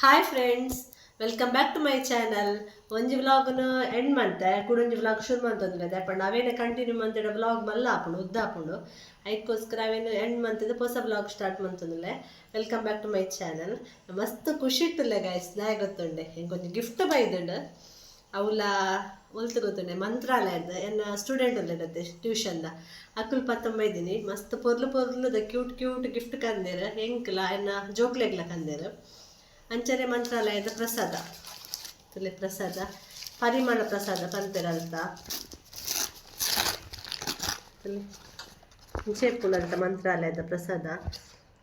Hi friends, welcome back to my channel. ಒಂಜಿ ವ್ಲಾಗ್ನ and ಮಂತೆ ಕುಡೊಂಜಿ ವ್ಲಾಗ್ ಶುರು ಮಂತೊಂದುಲ್ಲೆ ದಾಯೆ ಅವೇನೆ ಕಂಟಿನ್ಯೂ ಮಂತಿಡ ವ್ಲಾಗ್ ಮಲ್ಲ ಆಪುಂಡು ಉದ್ದ ಆಪುಂಡು ಐಕ್ಕೋಸ್ಕರ ಅವೇನು ಎಂಡ್ ಮಂತದ ಹೊಸ ವ್ಲಾಗ್ ಸ್ಟಾರ್ಟ್ ಮಂತೊಂದುಲ್ಲೆ. Welcome back to my channel. ಮಸ್ತ್ ಖುಷಿ ಇಟ್ಟುಲ್ಲೆ ಗೈಸ್, ದಾಯೆ ಗೊತ್ತುಂಡೆ ಎಂಕೊಂಜಿ ಗಿಫ್ಟ್ ಬೈದುಂಡು. ಅವುಲ ಒಲ್ತು ಗೊತ್ತುಂಡೆ ಮಂತ್ರಾಲಯದ ಎನ್ನ ಸ್ಟೂಡೆಂಟ್ ಉಲ್ಲೆಡತ್ತೆ ಟ್ಯೂಷನ್ದ ಅಕುಲ್ ಪತ್ತೊಂಬೈದಿನಿ. ಮಸ್ತ್ ಪೊರ್ಲು ಪೊರ್ಲುದ ಕ್ಯೂಟ್ ಕ್ಯೂಟ್ ಗಿಫ್ಟ್ ಕಂದೇರು ಎಂಕ್ಲ ಎನ್ನ ಜೋಕ್ಲೆಗ್ಲ ಕಂದೇರು. ಅಂಚನೆ ಮಂತ್ರಾಲಯದ ಪ್ರಸಾದ ತುಲೆ ಪ್ರಸಾದ ಪರಿಮಳ ಪ್ರಸಾದ ಪಂತೆರಲ್ತ ಇಂಚೆಪ್ಪುಲಂತ ಮಂತ್ರಾಲಯದ ಪ್ರಸಾದ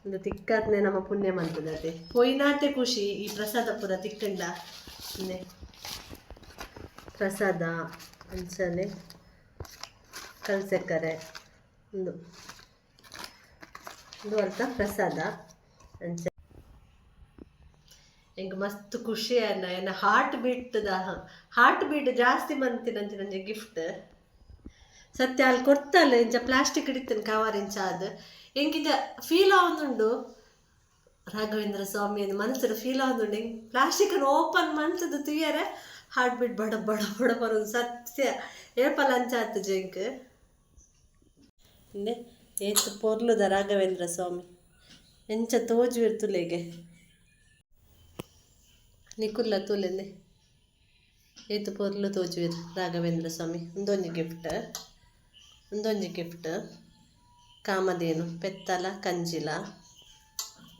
ಒಂದು ತಿಕ್ಕತ್ನೆ ನಮ್ಮ ಪುಣ್ಯ ಮಂತದತೆ ಪೊಯ್ನಾತೆ ಖುಷಿ ಈ ಪ್ರಸಾದ ಪೂರ ತಿಕ್ಕಂಡ ಪ್ರಸಾದ. ಅಂಚನೆ ಕಲ್ಸೆಕ್ಕರೆ ಒಂದು ಒಂದು ಅರ್ಥ ಪ್ರಸಾದ. ಅಂಚ ಎಂಕ್ ಮಸ್ತ್ ಖುಷಿ ಅನ್ನ ಎನ್ನ ಹಾರ್ಟ್ ಬೀಟ್ದ ಹಾರ್ಟ್ ಬೀಟ್ ಜಾಸ್ತಿ ಮಂತಿನಂಚಿನ ಒಂಜಿ ಗಿಫ್ಟ್ ಸತ್ಯ ಅಲ್ಲಿ ಕೊಡ್ತಲ್ಲ ಇಂಚ ಪ್ಲಾಸ್ಟಿಕ್ ಹಿಡಿತೇನೆ ಕವರ್ ಇಂಚ ಅದು ಎಂಕಿಂಚ ಫೀಲ್ ಆವೊಂದುಂಡು ರಾಘವೇಂದ್ರ ಸ್ವಾಮಿ ಅಂದ್ ಮನಸ್ಸು ಫೀಲ್ ಆವೊಂದುಂಡು. ಎಂಕ್ ಪ್ಲಾಸ್ಟಿಕ್ ಓಪನ್ ಮಂತದ ತೂಯರೆ ಹಾರ್ಟ್ ಬೀಟ್ ಬಡ ಬಡ ಬಡ ಬರೋದು ಸತ್ಯ ಏಪಲ ಅಂಚ ಆತುಜಿ ಎಂಕ್. ಇಂದೆ ಏತ್ ಪೊರ್ಲುದ ರಾಘವೇಂದ್ರ ಸ್ವಾಮಿ ಎಂಚ ತೋಜುವೆರ್ ತುಲೆಗೆ ನಿಕುಲ್ಲ ತೂಲೆಂದೆ ಏತ್ ಪೊರ್ಲು ತೋಜುವೆರ್ ರಾಘವೇಂದ್ರ ಸ್ವಾಮಿ. ಉಂದೊಂಜಿ ಗಿಫ್ಟ್ ಉಂದೊಂಜಿ ಗಿಫ್ಟ್ ಕಾಮಧೇನು ಪೆತ್ತಲ ಕಂಜಿಲ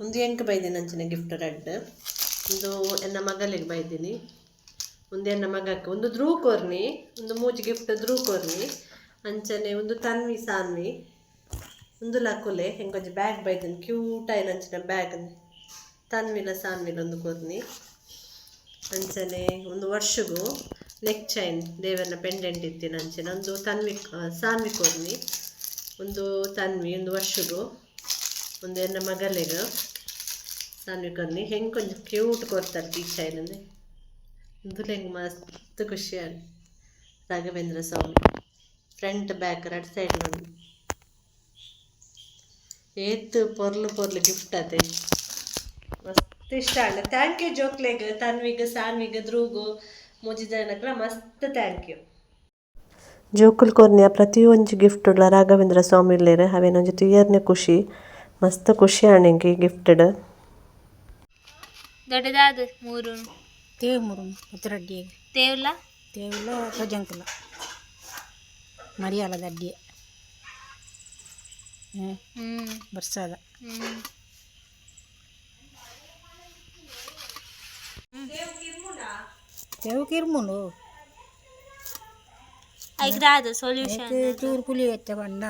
ಉಂದು ಎಂಕ್ ಬೈದಿನ ಅಂಚಿನ ಗಿಫ್ಟ್ ರಡ್ಡ್. ಉಂದು ಎನ್ನ ಮಗಲಿಗೆ ಬೈದಿನಿ, ಉಂದು ಎನ್ನ ಮಗಕ್ಕೆ, ಉಂದು ಧ್ರುವ ಕೊರ್ನಿ, ಉಂದು ಮೂಜಿ ಗಿಫ್ಟ್ ಧ್ರುವ ಕೊರ್ನಿ. ಅಂಚನೆ ಉಂದು ತನ್ವಿ ಸಾನ್ವಿ ಉಂದು ಲಕುಲೆ ಎಂಕೊಂಜಿ ಬ್ಯಾಗ್ ಬೈದಿನಿ ಕ್ಯೂಟ್ ಆಯಿನ ಅಂಚಿನ ಬ್ಯಾಗ್ ತನ್ವಿಲ ಸಾನ್ವಿಲ ಉಂದು ಕೊರ್ನಿ. ಅಂಚನೆ ಒಂದು ವರ್ಷಗು ನೆಕ್ ಚೈನ್ ದೇವರನ ಪೆಂಡೆಂಟ್ ಇತ್ತಿನ ಅಂಚಿನ ಒಂದು ತನ್ವಿ ಸಾನ್ವಿ ಕೊರ್ನಿ, ಒಂದು ತನ್ವಿ ಒಂದು ವರ್ಷಗು, ಒಂದು ಎನ್ನ ಮಗಲಿಗೆ ಸಾನ್ವಿ ಕೊರ್ನಿ. ಹೆಂಗೆ ಕೊಂಚ ಕ್ಯೂಟ್ ಕೊರ್ತಾರೆ ಈ ಚೈನ್ ಅಂದ್ರೆ ಉಂದುಲ ಹೆಂಗೆ ಮಸ್ತ್ ಖುಷಿ ಆಂಡ್. ರಾಘವೇಂದ್ರ ಸ್ವಾಮಿ ಫ್ರಂಟ್ ಬ್ಯಾಕ್ ರಡ್ ಸೈಡ್ ಉಂಡು. ಏತ್ ಪೊರ್ಲು ಪೊರ್ಲು ಗಿಫ್ಟ್ ಅತೆ ಮಸ್ತ್ ಇಷ್ಟ ಆಂಡ್. Thank you ಜೋಕ್ಲೆಗ್ ತನ್ವಿಗ್ ಸಾನ್ವಿಗ್ ಧ್ರುವ್ಗು ಮೂಜಿ ಜನಕ್ಲ ಮಸ್ತ್ thank you. ಜೋಕುಲ್ ಕೊರ್ನಿಯ ಪ್ರತಿಯೊಂಜಿ ಗಿಫ್ಟ್ ಉಲ್ಲ ರಾಘವೇಂದ್ರ ಸ್ವಾಮಿ ಉಲ್ಲೆರ್ ಅವೇನೊಂಜಿ ತೂಯರ್ನೆ ಖುಷಿ ಮಸ್ತ್ ಖುಷಿ ಆಂಡ್ ಎಂಕ್ ಈ ಗಿಫ್ಟ್ ಡ್. ದೊಡ್ಡದಾದ ಮೂರು ತೇವು ಮೂರು ಪತ್ರಡ್ಡಿಗೆ. ತೇವ್ಲ. ತೇವುಲ ತೊಜಂಕುಲ ಮರಿಯಾಲದ ಅಡ್ಡಿಯೆ. ಬರ್ಸಾದ. ತೇವು ಕಿರ್ಮುಂಡು. ಐಕ್ ದಾದ ಸೊಲ್ಯೂಷನ್? ಚೂರು ಪುಲಿ ವೆಚ್ಚ ಪಂಡ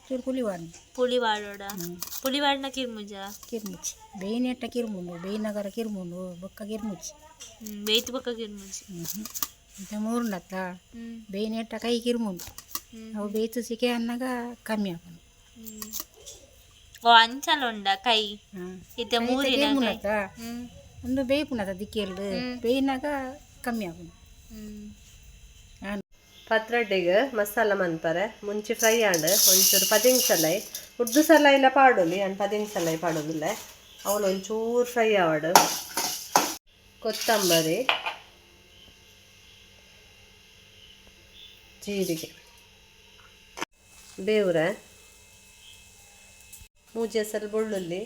ಚೂರು ಪುಲಿ ವಾಡ್ನ. ಪುಳಿ ವಾಡೋಡ? ಪುಳಿ ವಾಡ್ನ ಕಿರ್ಮುಜ? ಕಿರ್ಮುಚಿ ಬೇಯಿನೆಟ್ಟ ಕಿರ್ಮುಂಡು ಬೇಯಿನಗರ ಕಿರ್ಮುಂಡು ಬೊಕ್ಕ ಕಿರ್ಮುಚಿ. ಬೇಯ್ತು ಬೊಕ್ಕ ಕಿರ್ಮುಜಿ. ಇಂತ ಮೂರುಂಡತ್ತ ಬೇಯಿನೆಟ್ಟ ಕೈ ಕಿರ್ಮುಂಡು ಅವು ಬೇಯ್ತು ಸಿಕೆ ಅನ್ನಾಗ ಕಮ್ಮಿ ಆಪುಂಡು. ಓ ಅಂಚಲ ಉಂಡ ಕೈ ಇತ್ತೆ ಮೂರಿನ ಕೈ. ಕಿರ್ಮುಂಡತ್ತ ಒಂದು ಬೇಯ್ಪುಂಡತ್ತ ದಿಕ್ಕೆಲ್ಡ್ ಬೇಯಿನಾಗ ಕಮ್ಮಿ ಆಪುಂಡು. ಪತ್ರಡ್ಡೆಗ್ ಮಸಾಲ ಮನ್ಪರೆ ಮುಂಚೆ ಫ್ರೈ ಆಂಡ್ ಒಂಚೂರು ಪದಿಂಗ್ ಸಲಾಯಿ ಉರ್ದು ಸಲಾಯಿಲ ಪಾಡೊಲಿ ಅಂಡ್ ಪದಿಂಗ್ ಸಲಾಯಿ ಪಾಡೊಂದುಲ್ಲೆ ಅವಳು ಒಂಚೂರು ಫ್ರೈ ಆವಡ್. ಕೊತ್ತಂಬರಿ ಜೀರಿಗೆ ಬೇವ್ರೆ ಮೂಜಿ ಅಸಲ್ ಬೆಳ್ಳುಳ್ಳಿ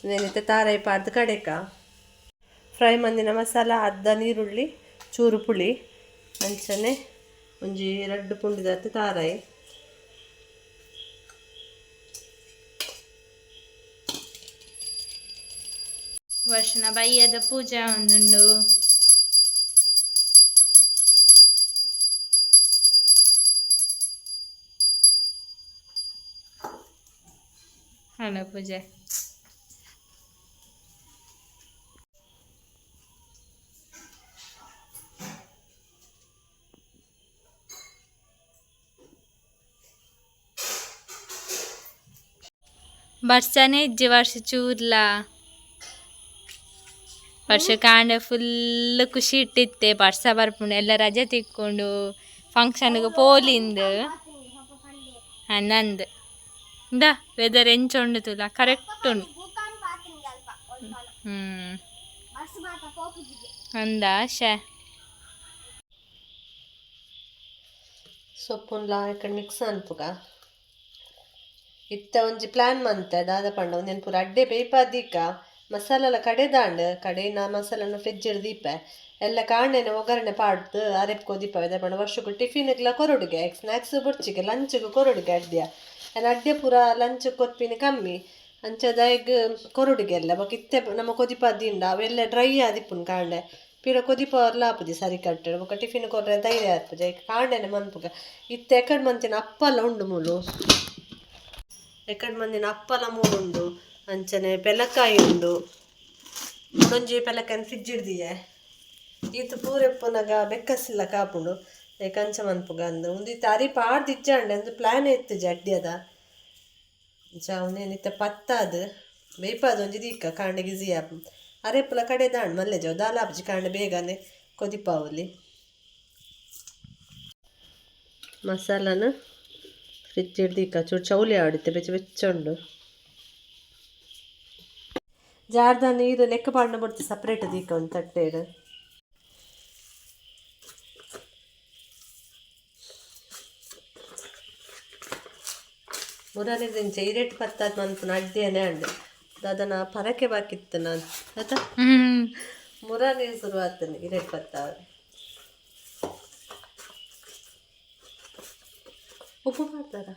ನೆನಿತೆ ತಾರಾಯಿ ಪಾಡ್ದು ಕಡೆಕ ಫ್ರೈ ಮಂದಿನ ಮಸಾಲ ಅರ್ಧ ನೀರುಳ್ಳಿ ಚೂರು ಪುಳಿ ಅಂಚನೆ ಒಂಜಿ ರಡ್ಡ್ ಪುಂಡಿದಾತ್ ತಾರಾಯಿ. ವರ್ಷನ ಬಯ್ಯದ ಪೂಜೆ ಒಂದುಂಡು. ಹಲೋ ಪೂಜೆ. ಬರ್ಸನೆ ಇಜ್ಜಿ ವರ್ಷ ಚೂರ್ಲ ವರ್ಷ ಕಾಂಡ ಫುಲ್ ಖುಷಿ ಇಟ್ಟಿತ್ತೆ ಬರ್ಸ ಬರ್ಪುಂಡು ಎಲ್ಲ ರಜೆ ತಿಕ್ಕೊಂಡು ಫಂಕ್ಷನ್ಗೆ ಪೋಲಿಂದು ನಂದು. ಇಂದ ವೆದರ್ ಎಂಚ ಉಂಡು ತುಲ ಕರೆಕ್ಟ್ ಉಂಡು. ಅಂದ ಶೇ. ಸೊಪ್ಪುನ್ಲ ಇಕಡೆ ಮಿಕ್ಸ್ ಅನ್ಪುಗ. ಇತ್ತ ಒಂಜಿ ಪ್ಲ್ಯಾನ್ ಮಂತೆ ದಾದ ಪಂಡ ಒಂದೆನ್ ಪೂರ ಅಡ್ಡೆ ಬೇಯ್ಪಾದೀಕ ಮಸಾಲೆಲ ಕಡೆದಾಂಡ್ ಕಡೆಯಿನ ಮಸಾಲನ ಫ್ರಿಜ್ ದೀಪೆ ಎಲ್ಲ ಕಾಂಡೆನೆ ಒಗ್ಗರಣೆ ಪಾಡ್ದು ಅರೆಪ್ ಕೊದಿಪ ದಾದ ಪಂಡ ವರ್ಷಕ್ಕೂ ಟಿಫಿನ್ಗ್ಲ ಕೊರೊಡುಗೆ, ಸ್ನ್ಯಾಕ್ಸ್ ಬೊಡ್ಚಿಗೆ, ಲಂಚ್ಗ್ ಕೊರೊಡುಗೆ ಅಡ್ಡ್ಯ. ಆ್ಯನ್ ಅಡ್ಡೆ ಪೂರ ಲಂಚ್ ಕೊರ್ಪಿನ ಕಮ್ಮಿ, ಅಂಚ ದಾಯೆಗ್ ಕೊರೊಡುಗೆ ಎಲ್ಲ. ಬೊಕ ಇತ್ತೆ ನಮ್ಮ ಕೊದಿಪ ದಿಂಡ ಅವೆಲ್ಲ ಡ್ರೈ ಆದಿಪ್ಪುನು ಕಾಂಡೆ ಪಿರ ಕೊದಿಪವರ್ಲ ಆಪುಜಿ ಸರಿ ಕಟ್ಟೆಡ್. ಬೊಕ ಟಿಫಿನ್ ಕೊರ್ರೆ ಧೈರ್ಯ ಆಪುಜಿ, ಐಕ್ ಕಾಂಡೆನೆ ಮನ್ಪುಗ. ಇತ್ತೆ ಎಕಡ್ ಮಂತಿನ ಅಪ್ಪಲ ಉಂಡು ಮೂಲು, ಎಕಡ್ ಮಂದಿನ ಅಪ್ಪಲ ಮೂಲು ಉಂಡು. ಅಂಚನೆ ಪೆಲಕಾಯಿ ಉಂಡು, ಒಂಜಿ ಪೆಲಕಾಯಿ ಫ್ರಿಜ್ ಹಿಡ್ದಿಯೆ. ಈತ್ ಪೂರೆಪ್ಪುನಗ ಬೆಕ್ಕಸಿಲ್ಲ ಕಾಪುಂಡು, ಐಕ್ ಅಂಚ ಮನ್ಪುಗ ಅಂದ್. ಉಂದು ಇತ್ತೆ ಅರಿ ಪಾಡ್ದು ಇಜ್ಜಾಂಡೆ ಅಂದು ಪ್ಲ್ಯಾನ್ ಇತ್ತುಜಿ ಅಡ್ಡ್ಯದ. ಅಂಚ ಉಂದೇನ್ ಇತ್ತೆ ಪತ್ತಾದ್ ಬೇಯ್ಪಾದ್ ಒಂಜಿ ದೀಕ ಕಾಂಡೆಗ್ ಈಸಿ ಆಪುಂಡು. ಅರೆಪ್ಪುಲ ಕಡೆದಾಂಡ್ ಮಲ್ಲೆ ಜೋ ದಾಲ ಆಪುಜಿ, ಕಾಂಡೆ ಬೇಗನೆ ಕೊದಿಪಾವೊಲಿ. ಮಸಾಲನ ಫ್ರಿಜ್ ದೀಕ ಚೂರು ಚೌಲಿ ಆವಡಿತ್ತೆ, ಬೆಚ್ಚ ಬೆಚ್ಚ ಉಂಡು. ಜಾರ್ದ ನೀರು ನೆಕ್ ಪಾಡ್ನ ಬೊಡ್ಚಿ, ಸಪ್ರೇಟ್ ದೀಕ ಒಂದು ತಟ್ಟೆಡ್. ಮುರಾನಿ ಇರೆಟ್ ಪತ್ತಾದ್ ಮನ್ಪುನ ಅಡ್ಡಿಯನೇ ಅಂಡ್ ದಾದನ ಪರಕೆ ಬಾಕಿತ್ತು ನಾನು ಆತ. ಮುರಾನಿ ಶುರು ಆತನೆ ಇರೆಟ್ ಪತ್ತಾದ್. ಉಪ್ಪು ಮಾಡ್ತಾರ?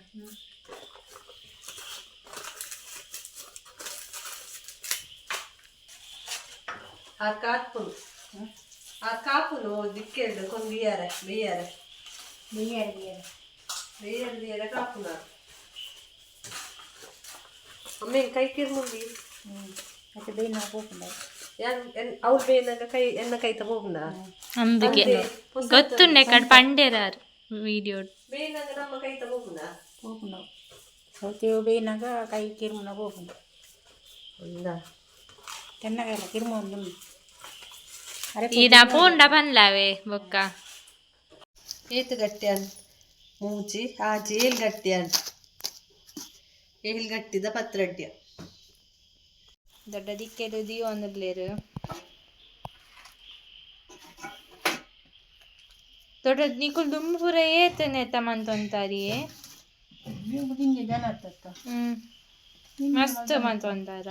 ಆ ಕಾಪುನು, ಆ ಕಾಪುನು ದಿಕ್ಕೆಲ್ಡು ಕೊಂದಿಯಾರೆ ಬೇಯಾರೆ. ಬೇಯಾರೆ ಬೇಯಾರೆ. ಬೇಯಾರೆ ಬೇಯಾರೆ ಕಾಪುನ. ಅಮ್ಮೆ ಕೈ ಕಿರ್ಮುಂಡಿ. ಮತ್ತೆ ಬೇಯ್ನ ಪೋಪುಂಡ. ಯಾನ್ ಅವ್ಳು ಬೇಯ್ನಾಗ ಕೈ ಎನ್ನ ಕೈತ ಹೋಗ್ನ. ಅಂದಿಗೆ ಗೊತ್ತುಂಡೆ ಕಡ್ ಪಂಡೇರಾರ್ ವಿಡಿಯೋ. ಬೇಯ್ನಾಗ ನಮ್ಮ ಕೈತ ಹೋಗ್ನ. ಪೋಪುಂಡ, ಸೌತೆ ಬೇಯ್ನಾಗ ಕೈ ಕಿರ್ಮುನ ಪೋಪುಂಡು. ಒಂದ ತೆನ್ನಗಾಯಲ್ಲ ಕಿರ್ಮುಂದು ಅರೆ. ಈಡ ಪೋಂಡ ಪನ್ಲಾವೆ ಬೊಕ್ಕ. ಏತ್ ಗಟ್ಟಿಯಾನ್? ಮೂಜಿ ಆಜಿ ಏಳು ಗಟ್ಟಿಯಾನ್, ಏಳು ಗಟ್ಟಿದ ಪತ್ರಡ್ಯ. ದೊಡ್ಡ ದಿಕ್ಕೆದು ದೀವೊಂದುಲ್ಲೆರ್. ದೊಡ್ಡ ನಿಕುಲು ದುಂಬು ಪೂರ ಏತ್ ನೆತ್ತ ಮಂತೊಂತಾರಿಯೇ? ದಿಂಜ ಜನ ಆತತ್ತ. ಮಸ್ತ್ ಮಂತೊಂತಾರ.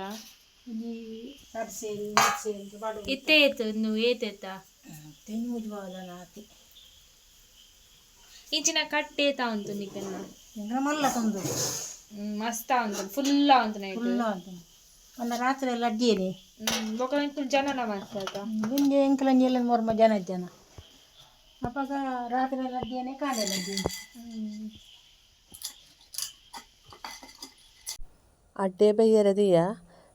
ಒಂಜಿ ರಡ್ಡ್ ಸೇರು ಮೂಜಿ ಸೇರು ಪಾಡೊಡು. ಇತ್ತೆ ಏತ್ ಉಂದು ಏತೆತ್ತ? ಮೂಜಿ ಬಾವಲ ಆತಿ. ಇಂಚಿನ ಕಟ್ಟೆ ಏತ ಉಂತು ನಿಕಲ್ನ? ಎಂಕ್ಲ ಮಲ್ಲ ತಂದು. ಮಸ್ತ್ ಉಂತು, ಫುಲ್ ಉಂತು ನೈಟ್. ಫುಲ್ಲ ಉಂಟು. ಪಂಡ ರಾತ್ರಿ ಎಲ್ಲ ಅಡ್ಡಿಯೇನೆ. ಬೊಕ ನಿಕುಲು ಜನಲ ಮಸ್ತ್ ಆತ. ಒಂಜಿ ಎಂಕ್ಲ ಒಂಜಿ ಎಲ್ಲ ಮೊರ್ಮ ಜನ ಜನ ಅಪಗ ರಾತ್ರಿ ಎಲ್ಲ ಅಡ್ಡಿಯೇನೆ, ಕಾಂಡೆ ಎಲ್ಲ ಅಡ್ಡಿಯೇನೆ. ಅಡ್ಡೆ ಬಯ್ಯರೆ ದೀಯ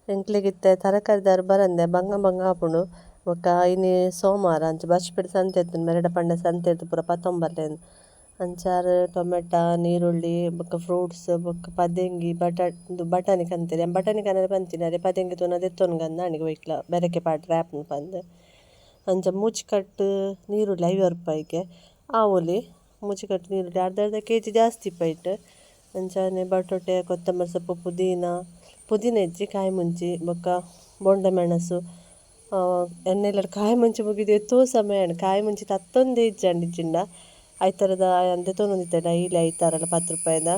ಎಂಕ್ಲೆಗಿತ್ತೆ ತರಕಾರಿದಾರ್ ಬರಂದೆ ಬಂಗ ಬಂಗ ಆಪುಂಡು. ಬೊಕ್ಕ ಇನಿ ಸೋಮವಾರ, ಅಂಚ ಬಚ್ಪಿಡ್ ಸಂತೆ ಇತ್ತುಂಡು. ಮೆರಡ ಪಂಡೆ ಸಂತೆ ಇತ್ತು ಪೂರ ಪತ್ತೊಂಬರ್ಲೆಂದ್. ಅಂಚಾರ್ ಟೊಮೆಟ, ನೀರುಳ್ಳಿ ಬೊಕ್ಕ ಫ್ರೂಟ್ಸ್ ಬೊಕ್ಕ ಪದೆಂಗಿ, ಬಟಾಟ್ ಉಂದು ಬಟಾಣಿ ಕಂತೆರ್. ಬಟಾಣಿ ಕನರೆ ಪಂತಿನ ಅರೆ ಪದೆಂಗಿ ತೂನ ದೆತ್ತೊನ್ಗಂದ ಅಣಿಗ್ ಒಯ್ಕ್ಲ ಬೆರಕೆ ಪಾಡ್ರೆ ಆಪುಂಡು ಪಂದ್. ಅಂಚ ಮೂಚಿಕಟ್ಟು ನೀರುಳ್ಳಿ 50 ರೂಪಾಯಿಗೆ ಆವೊಲಿ. ಮೂಚಿಕಟ್ಟು ನೀರುಳ್ಳಿ ಅರ್ಧ ಅರ್ಧ ಕೆಜಿ ಜಾಸ್ತಿ ಪೈಟ್. ಅಂಚನೆ ಬಟೋಟೆ, ಕೊತ್ತಂಬರಿ ಸೊಪ್ಪು, ಪುದೀನ, ಪುದೀನ ಇಜ್ಜಿ, ಕಾಯಿ ಮುಂಚಿ ಬೊಕ್ಕ ಬೊಂಡ ಮೆಣಸು. ಎಣ್ಣೆಲ್ಲ ಕಾಯಿ ಮುಂಚಿ ಮುಗಿದು ಏತೋ ಸಮಯ ಆಂಡ್. ಕಾಯಿ ಮುಂಚಿ ತತ್ತೊಂದೇ ಇಜ್ಜಂಡ್ ಇಜ್ಜಿಂಡ ಐತರದ ದೆತ್ತೊಂದಿತ್ತೆ ಡೈಲಿ ಐತಾರಲ 10 ರೂಪಾಯಿದ.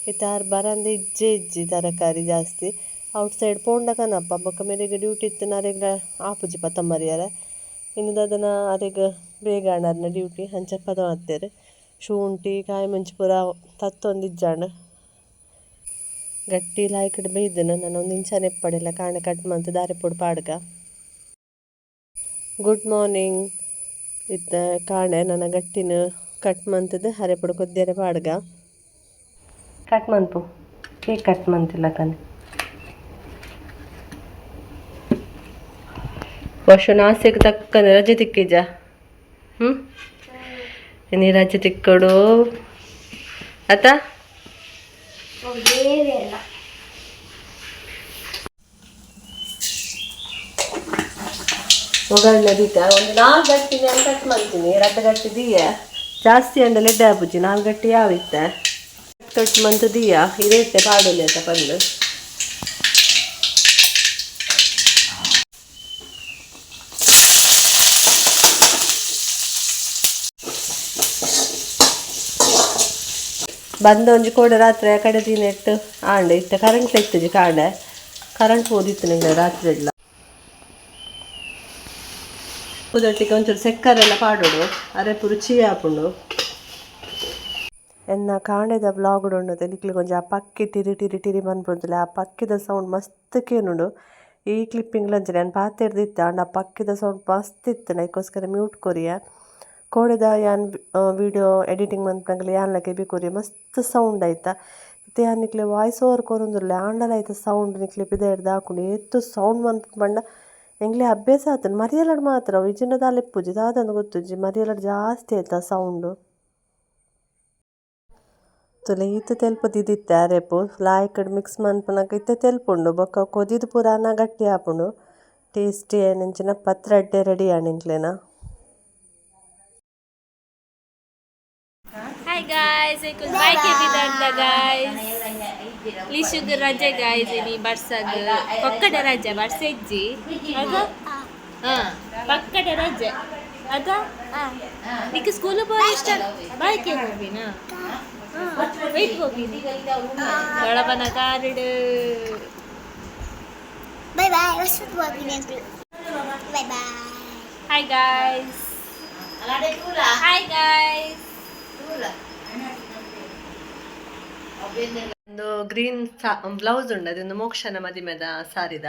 ಇತ್ತೆ ಆರ್ ಬರಂದೆ ಇಜ್ಜೆ ಇಜ್ಜಿ ತರಕಾರಿ ಜಾಸ್ತಿ. ಔಟ್ ಸೈಡ್ ಪೋಂಡ ಕನಪ. ಬೊಕ್ಕ ಮೆರೆಗ್ ಡ್ಯೂಟಿ ಇತ್ತಿನ ಅರೆಗ್ಲ ಆಪುಜಿ ಪತ್ತೊಂಬರಿಯರೆ. ಇನ್ನು ದಾದನ ಅರೆಗ್ ಬೇಗ ಆಂಡ್ ಡ್ಯೂಟಿ, ಅಂಚ ಪದ ಶುಂಠಿ ಕಾಯಿ ಮುಂಚಿ ಪೂರ ತತ್ತೊಂದಿಜ್ಜಾಂಡ್. ಗಟ್ಟಿ ಲಾಯ್ಕಡ್ ಬೈದನ ನಾನು ಒಂದು ಇಂಚನೆ ಪಡೆಲ್ಲ ಕಾಣ ಕಟ್ ಮಂತ್ ದಾರೆ ಪೊಡು ಪಾಡ್ಗ. Good morning. ಇತ್ತ ಕಾಣೆ ನನ್ನ ಗಟ್ಟಿನ ಕಟ್ ಮಂತದ ಹರೆ ಪೊಡು ಕೊದ್ದಿಯರೆ ಪಾಡ್ಗ. ಕಟ್ ಮನ್ಪು, ಕೇಕ್ ಕಟ್ ಮಂತಿಲ್ಲ ತಾನೆ. ವರ್ಷ ನಾಸೆಗೆ ತಕ್ಕನೆ ರಜೆ ತಿಕ್ಕಿಜ. ಇನಿ ರಜೆ ತಿಕ್ಕೊಡು ಆತ. ಒಗ್ಗರಣೆ ದೀಕ ಒಂದು ನಾಲ್ಕು ಗಟ್ಟಿ ನಾನು ಕಟ್ ಮಾಡ್ತೀನಿ. ರಡ್ಡು ಗಟ್ಟಿ ದೀಯ ಜಾಸ್ತಿ ಅಂಡ ಲೆಡ್ಡೆ ಆಪುಜಿ, ನಾಲ್ಕು ಗಟ್ಟಿ ಯಾವಿತ್ತೆ. ತೊಟ್ಟು ಮಂತು ದಿಯಾ ಇರೇತೆ ಪಾಡೊಲಿ ಅಂತ ಪಂದು. ಬಂದ ಒಂಜಿ ಕೋಡೆ ರಾತ್ರಿ ಆ ಕಡೆ ದಿನ ಇಟ್ಟು ಆಂಡ್ ಇತ್ತೆ ಕರೆಂಟ್ ಇತ್ತುಜಿ ಕಾಂಡೆ ಕರೆಂಟ್ ಪೋದಿತ್ತು ನಿಂಗೆ ರಾತ್ರಿ ಎಲ್ಲ. ಉದಟ್ಟಿಗೆ ಒಂಚೂರು ಸೆಕ್ಕರೆಲ್ಲ ಪಾಡೋಡು ಅರೆಪು ರುಚಿ ಆಪುಂಡು. ಎನ್ನ ಕಾಂಡೆದ ವ್ಲಾಗ್ ಉಂಡು ನಿಕ್ಲಿಗೆ ಒಂಜಿ ಆ ಪಕ್ಕಿ ಟಿರಿ ಟಿರಿ ಟಿರಿ ಪನ್ಪುಂತಲೆ ಆ ಪಕ್ಕಿದ ಸೌಂಡ್ ಮಸ್ತ್ ಕೇನುಂಡು. ಈ ಕ್ಲಿಪ್ಪಿಂಗ್ ಅಂಚನೆ ಯಾನ್ ಪಾತೆರ್ದಿತ್ತೆ ಆಂಡ ಆ ಪಕ್ಕಿದ ಸೌಂಡ್ ಮಸ್ತ್ ಇತ್ತು, ಐಕೋಸ್ಕರ ಮ್ಯೂಟ್ ಕೊರಿಯ. ಕೋಡೆದ ಯಾನ್ ವೀಡಿಯೋ ಎಡಿಟಿಂಗ್ ಮನ್ಪುನಗಲ ಯಾನ್ಲ ಕೆಬಿ ಕೊರಿಯ, ಮಸ್ತ್ ಸೌಂಡ್ ಆಯ್ತಾ. ಇತ್ತೆ ಯಾನ್ ನಿಕ್ಲೆ ವಾಯ್ಸ್ ಓವರ್ ಕೊರೊಂದುಲ್ಲೆ, ಆಂಡಲ ಐತ ಸೌಂಡ್ ನಿಕ್ಲೆ ಪಿದಯ್ಡ್ದ್ ಆಕುಂಡು. ಏತ್ ಸೌಂಡ್ ಮನ್ಪುಂಡು ಪಂಡ ಎಂಕ್ಲೆ ಅಭ್ಯಾಸ ಆತುಂಡು. ಮರಿಯಲಡ್ ಮಾತ್ರ ಅವು ಇಜ್ಜಿಂಡ ದಾಲ ಇಪ್ಪುಜಿ, ದಾದಂದ್ ಗೊತ್ತುಜ್ಜಿ, ಮರಿಯಲಡ್ ಜಾಸ್ತಿ ಆಯ್ತಾ ಸೌಂಡು. ತೂಲೆ ಈತ್ ತೆಲ್ಪು ದೀದಿತ್ತೆ ಅರೆಪು ಲಾಯ್ಕಡ್ ಮಿಕ್ಸ್ ಮನ್ಪುನಗ ಇತ್ತೆ ತೆಲ್ಪುಂಡು. ಬೊಕ್ಕ ಕೊದಿದ್ ಪೂರಾನ ಗಟ್ಟಿ ಆಪುಂಡು. ಟೇಸ್ಟಿ ಆಯಿನಂಚಿನ ಪತ್ರಡ್ಡೆ ರೆಡಿ ಆಂಡ್ ಎಂಕ್ಲೆನ. ಹಾಯ್ ಗಾಯ್ಸ್, ಎಂಕುಲು ಬೈಕೆ ಬಿದಾಡ್ದ ಗಾಯ್ಸ್. ಲಿಶುಗ್ ರಜೆ ಗಾಯ್ಸ್ ಇನಿ ಬರ್ಸಗ್ ಪಕ್ಕದ ರಜೆ ಬರ್ಸ ಇಜ್ಜಿ ಅದ. ಹಾ, ಪಕ್ಕದ ರಜೆ ಅದ. ನಿಕ್ ಸ್ಕೂಲ್ ಪೋರೆ ಇಷ್ಟ ಬೈಕೆ ಹೋಗಿನ ವೆಯ್ಟ್ ಹೋಗಿನಿ ದೊಡಬನ ಕಾರಿಡ್. Bye bye. Bye bye. Hi guys, hi guys. ಒಂದು ಗ್ರೀನ್ ಬ್ಲೌಸ್ ಉಂಡು, ಅದೊಂದು ಮೋಕ್ಷನ ಮದಿಮೆದ ಸಾರಿದ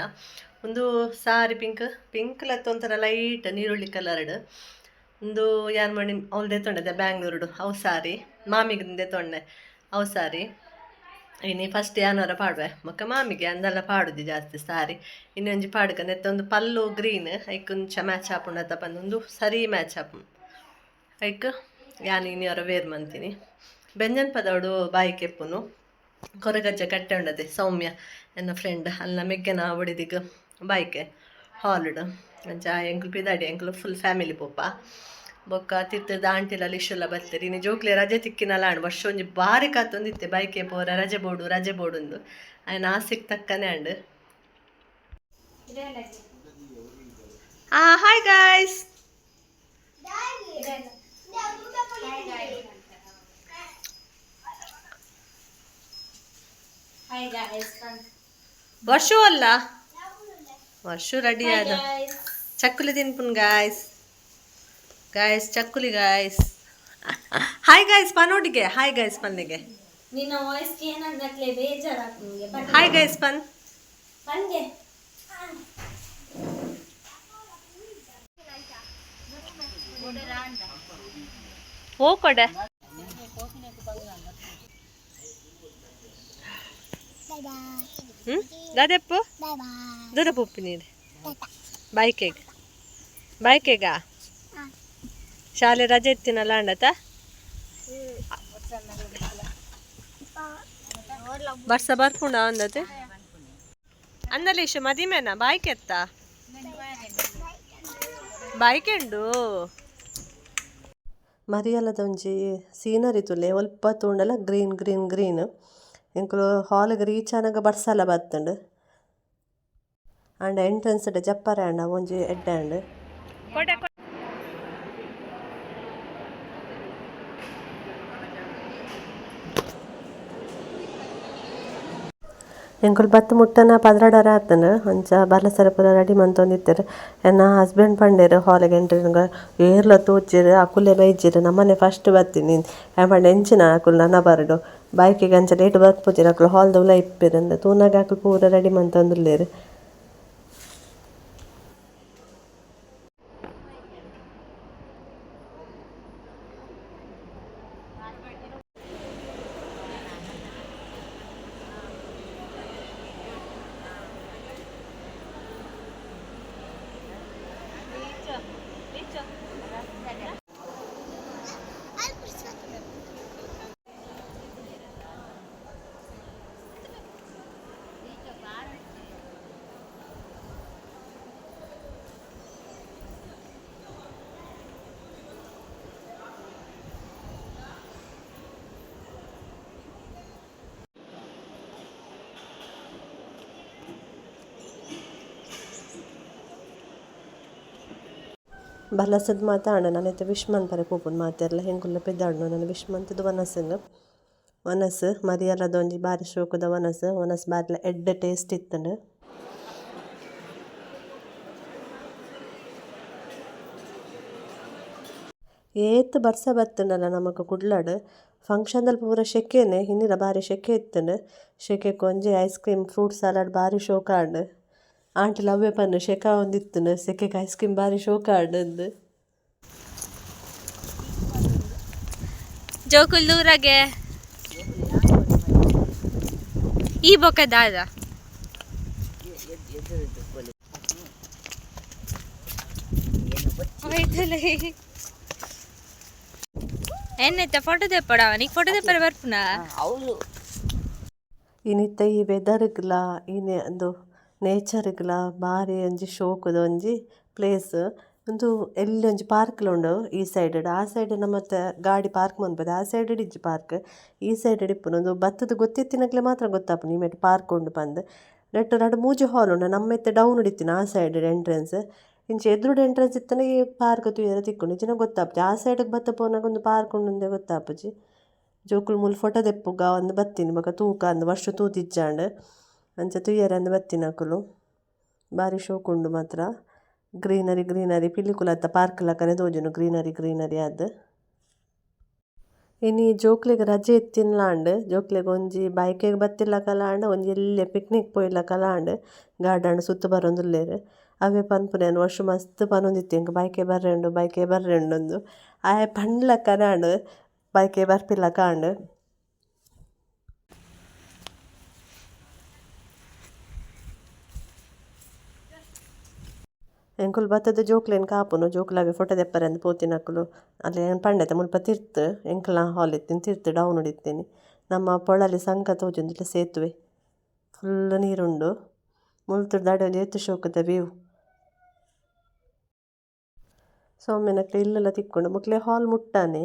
ಒಂದು ಸಾರಿ. ಪಿಂಕ್ ಪಿಂಕ್ ಲತ್ತ ಒಂಥರ ಲೈಟ್ ನೀರುಳ್ಳಿ ಕಲರ್ಡ್ ಒಂದು ಯಾನ್ ಮಣಿ ಅವ್ಲು ದೆತ್ತೊಂಡೆ ಬ್ಯಾಂಗ್ಳೂರುಡು ಅವು ಸಾರಿ, ಮಾಮಿಗೆ ದೆತ್ತೊಂಡೆ ಅವು ಸಾರಿ. ಇನಿ ಫಸ್ಟ್ ಯಾನವರ ಪಾಡುವೆ ಬೊಕ್ಕ ಮಾಮಿಗೆ ಅಂದೆಲ್ಲ ಪಾಡುದಿ ಜಾಸ್ತಿ ಸಾರಿ. ಇನ್ನೊಂಜಿ ಪಾಡುಕ ನೆತ್ತೊಂದು ಪಲ್ಲು ಗ್ರೀನ್ ಐಕೊಂಚ ಮ್ಯಾಚ್ ಆಪುಂಡು ಪಂದ್ ಒಂದು ಸರಿ ಮ್ಯಾಚ್ ಆಪುಂಡು. ಐಕ್ ಯಾನ್ ಇನಿಯವರ ವೇರ್ ಮಂತೀನಿ. ಬೆಂಜನ್ ಪದವಡು ಬಾಯಿ ಕೆಪ್ಪುನು ಕೊರಗಜ್ಜ ಕಟ್ಟೆ ಉಂಡದೆ ಸೌಮ್ಯ ಎನ್ನ ಫ್ರೆಂಡ್ ಅಲ್ಲ ಮೆಗ್ಗೆನ ಒಡಿದಿಗ್ ಬಾಯ್ಕೆ ಹಾಲ್ಡ್. ಅಂಚ ಎಂಕುಲು ಪಿದಾಡಿ, ಎಂಕುಲು ಫುಲ್ ಫ್ಯಾಮಿಲಿ ಪೋಪ. ಬೊಕ್ಕ ತಿರ್ತದ ಆಂಟಿಲ ಲಿಶುಲ ಬರ್ತೀರಿ. ಇನ್ನು ಜೋಕ್ಲೆ ರಜೆ ತಿಕ್ಕಿನಲ್ಲ ಆಂಡ್ ವರ್ಷ ಒಂಜಿ ಬಾರಿ ಕಾತೊಂದಿತ್ತೆ ಬೈಕೆ ಪೋರ, ರಜೆ ಬೋಡು ರಜೆ ಬೋಡುಂದು. ಆಯ್ನ ಆಸೆಗೆ ತಕ್ಕನೆ and. Hi guys. Hi guys. Varshu ಅಲ್ಲ, ವರ್ಷು ರೆಡಿ ಆದ. ಚಕ್ಕುಲಿ ತಿನ್ಪುನ್ ಗಾಯ್ಸ್. ಗಾಯ್ಸ್ ಚಕ್ಕುಲಿ ಗಾಯ್ಸ್. ಹಾಯ್ ಗಾಯ್ಸ್ ಪನೋಟಿಗೆ, ಹಾಯ್ ಗಾಯ್ಸ್ ಪನ್ನಿಗೆ. ನಿನ್ನ ವಾಯ್ಸ್ ಏನಂದಕ್ಲೆ ಬೇಜಾರಾಗ್ತದೆ. ಹಾಯ್ ಗಾಯ್ಸ್ ಪನ್. ಪನ್ಗೆ. ಓ ಕೊಡೆ. Bye bye. ಹ್ಮ್ ದಾದೆಪ್ಪು. Bye bye. ದೂರ ಪುಪ್ಪಿ ನೀರು ಬೈಕೆಗ್ ಬೈಕೆಗ. ಶಾಲೆ ರಜೆ ಇತ್ತಿನಲ್ಲ ಅಂಡತ ಬರ್ಸ ಬರ್ಪುಂಡ ಅಂದತೆ ಅಂದಲೀಶ್ ಮದಿಮೇನ ಬಾಯ್ಕೆತ್ತ ಬಾಯ್ಕೆಂಡು. ಮರಿಯಲದ ಒಂಜಿ ಸೀನರಿ ತುಲೆ, ಒಲ್ಪ ತೂಂಡಲ ಗ್ರೀನ್ ಗ್ರೀನ್ ಗ್ರೀನ್. ಎಂಕುಲು ಹಾಲ್ಗ್ ರೀಚ್ ಆನಗ ಬರ್ಸಲ ಬತ್ತುಂಡು. ಆಂಡ ಎಂಟ್ರೆನ್ಸ್ ಜಪ್ಪರೆ ಆಂಡ ಒಂಜಿ ಎಡ್ಡೆ ಆಂಡ್. ಎಂಕುಲು ಬತ್ತ್ ಮುಟ್ಟನ 12 ಆತುಂಡು. ಅಂಚ ಬಲಸರ ಪೂರ ರೆಡಿ ಮಂತೊಂದಿತ್ತೆರ್. ಎನ್ನ ಹಸ್ಬೆಂಡ್ ಪಂಡೆರ್ ಹಾಲಿಗೆ ಎಂಟ್ರಿ ಏರ್ಲ ತೋಜಿರ್ ಅಕುಲೆ ಬೈಜೆರ್, ನಮ್ಮನೆ ಫಸ್ಟ್ ಬತ್ತಿನಿ ಯಾನ್ ಪಂಡೆ ಎಂಚಿನ ಅಕುಲು ನನ ಬರಡು ಬೈಕಿಗ್ ಅಂಚ ಲೇಟ್ ಬರ್ಪುಜೆರ್, ಅಕುಲು ಹಾಲ್ದ ಉಲಾಯಿ ಇಪ್ಪೆರ್ ಅಂದ್. ತೂನಗ ಅಕುಲು ಪೂರ ರೆಡಿ ಮಂತೊಂದುಲ್ಲೆರ್. ಬಲಸದ್ ಮಾತ ಆಂಡ ನನ ಇತ್ತೆ ವಿಶ್ ಮನ್ಪರೆ ಪೋಪುಂಡು ಮಾತೆರ್ಲ ಎಂಕುಲ್ಲ ಪಿದಾಡ್ನು ನನ ವಿಶ್ ಮಂತುದು ವನಸುಂಗ್ ವನಸ್ ಮರಿಯಲದ ಒಂಜಿ ಬಾರಿ ಶೋಕುದ ವನಸ್ ವನಸ್ ಬಾರಿಲ ಎಡ್ಡೆ ಟೇಸ್ಟ್ ಇತ್ತುಂಡು. ಏತ್ ಬರ್ಸ ಬತ್ತುಂಡಲ ನಮಕ್ ಕುಡ್ಲಡ್ ಫಂಕ್ಷನ್ ಪೂರ ಶೆಕೆನೆ ಇನ್ನಿಲ ಬಾರಿ ಶೆಕೆ ಇತ್ತುಂಡು. ಶೆಕೆಕ್ ಒಂಜಿ ಐಸ್ ಕ್ರೀಮ್ ಫ್ರೂಟ್ ಸಲಾಡ್ ಬಾರಿ ಶೋಕ ಆಂಡ್. ಆಂಟಿಲ ಅವ್ವೆ ಪನ್ನು ಶೆಕ ಒಂದಿತ್ತುಂಡು ಸೆಕೆಗ್ ಐಸ್ ಕ್ರೀಮ್ ಬಾರಿ ಶೋಕ ಆಂಡ್ ಅಂದ್. ಜೋಕುಲ್ ದೂರಗೆ ಈ ಬೊಕ ದಾದ ಎನ್ನತ್ತ ಫೋಟೋ ತೆಪ್ಪಡವ ನೀ ಫೋಟೋ ತೆಪ್ಪರ ಬರ್ಪುನಾ? ಇನಿತ್ತ ಈ ವೆದರ್ಗ್ಲ ಇನಿ ಉಂದು ನೇಚರ್ಗ್ಲ ಬಾರಿ ಒಂಜಿ ಶೋಕುದ ಒಂಜಿ ಪ್ಲೇಸ್. ಉಂದು ಎಲ್ಲೆ ಒಂಜಿ ಪಾರ್ಕ್ಲ ಉಂಡು ಈ ಸೈಡ್ ಆ ಸೈಡ್ ನಮತ ಗಾಡಿ ಪಾರ್ಕ್ ಮನ್ಪುದು ಆ ಸೈಡ್ ಇಜ್ಜಿ ಪಾರ್ಕ್ ಈ ಸೈಡ್ ಇಪ್ಪುನು. ಉಂದು ಬತ್ತುದು ಗೊತ್ತಿತ್ತಿನಕ್ಲೆ ಮಾತ್ರ ಗೊತ್ತಾಪುಂಡು ಈ ಮೈಟ್ ಪಾರ್ಕ್ ಉಂಡು ಪಂದ್. ನೆಟ್ಟ್ ರಡ್ಡ್ ಮೂಜಿ ಹಾಲ್ ಉಂಡು ನಮ್ಮ ಇತ್ತೆ ಡೌನ್ ಇತ್ತಿನ ಆ ಸೈಡ್ ಎಂಟ್ರೆನ್ಸ್ ಇಂಚ ಎದುರುಡು ಎಂಟ್ರೆನ್ಸ್ ಇತ್ತುಂಡ ಈ ಪಾರ್ಕ್ ತೂಯೆರೆ ತಿಕ್ಕುಂಡು ಇಜ್ಜಿಂಡ ಗೊತ್ತಾಪುಜಿ. ಆ ಸೈಡ್ ಬತ್ತ್ ಪೋನಗ ಉಂದು ಪಾರ್ಕ್ ಉಂಡುಂದೇ ಗೊತ್ತಾಪುಜಿ. ಜೋಕುಲು ಮೂಲು ಫೋಟೋ ದೆಪ್ಪುಗ ಅಂದ್ ಬತ್ತಿನಿ ಬೊಕ ತೂಕ ಅಂದ್ ವರ್ಷ ತೂದಿಜ್ಜಾಂಡ್ ಅಂಚ ತೂಯೆರೆ ಅಂದ್ ಬತ್ತಿನಕುಲು. ಬಾರಿ ಶೋಕು ಉಂಡು ಮಾತ್ರ. ಗ್ರೀನರಿ ಗ್ರೀನರಿ ಪಿಲಿಕುಲತ ಪಾರ್ಕ್ ಲಕನೆ ತೋಜುಂಡು ಗ್ರೀನರಿ ಗ್ರೀನರಿ ಆದ್. ಇನಿ ಜೋಕ್ಲೆಗ್ ರಜೆ ಇತ್ತಿನ್ಲಾಂಡ್ ಜೋಕ್ಲೆಗ್ ಒಂಜಿ ಬೈಕೆಗ್ ಬತ್ತಿಲಕಲ ಆಂಡ್ ಒಂಜಿ ಎಲ್ಲ್ಯ ಪಿಕ್ನಿಕ್ ಪೋಯಿಲಕಲ ಆಂಡ್ ಗಾರ್ಡನ್ ಸುತ್ತು ಬರೊಂದುಲ್ಲೆರ್. ಅವ್ವೆ ಪನ್ಪುನೆ ಯಾನ್ ವರ್ಷ ಮಸ್ತ್ ಪನೊಂದಿತ್ತೆ ಎಂಕ್ ಬೈಕೆ ಬರ್ರೆ ಉಂಡು ಬೈಕೆ ಬರ್ರೆ ಉಂಡು ಆಯೆ ಪಂಡ್ಲಕನೆ ಆಂಡ್ ಬೈಕೆ ಬರ್ಪಿಲಕ ಆಂಡ್. ಎಂಕುಲು ಬತ್ತುದು ಜೋಕ್ಲೆನ್ ಕಾಪುನು ಜೋಕುಲು ಅವೇ ಫೋಟೋ ದೆಪ್ಪರೆ ಅಂದ್ ಪೋತಿನಕುಲು ಅಲ್ಲೆ ಯಾನ್ ಪಂಡೆತೆ ಮುಲ್ಪ ತಿರ್ತ್ ಎಂಕಲ್ನ ಹಾಲ್ ಇತ್ತಿನ ತಿರ್ತ್ ಡೌನ್ ಇತ್ತಿನಿ. ನಮ್ಮ ಪೊಳಲಿ ಸಂಕ ತೋಜೊಂದುಲ್ಲೆ ಸೇತುವೆ ಫುಲ್ ನೀರುಂಡು ಮುಲ್ತುರ್ದು ಅಡೆ ಒಂಜಿ ಏತ್ ಶೋಕುದ ವೀವ್. ಸೌಮ್ಯನಕ್ಲೆ ಇಲ್ಲುಲ ತಿಕ್ಕುಂಡು ಮೊಕ್ಲೆ ಹಾಲ್ ಮುಟ್ಟಾನೆ.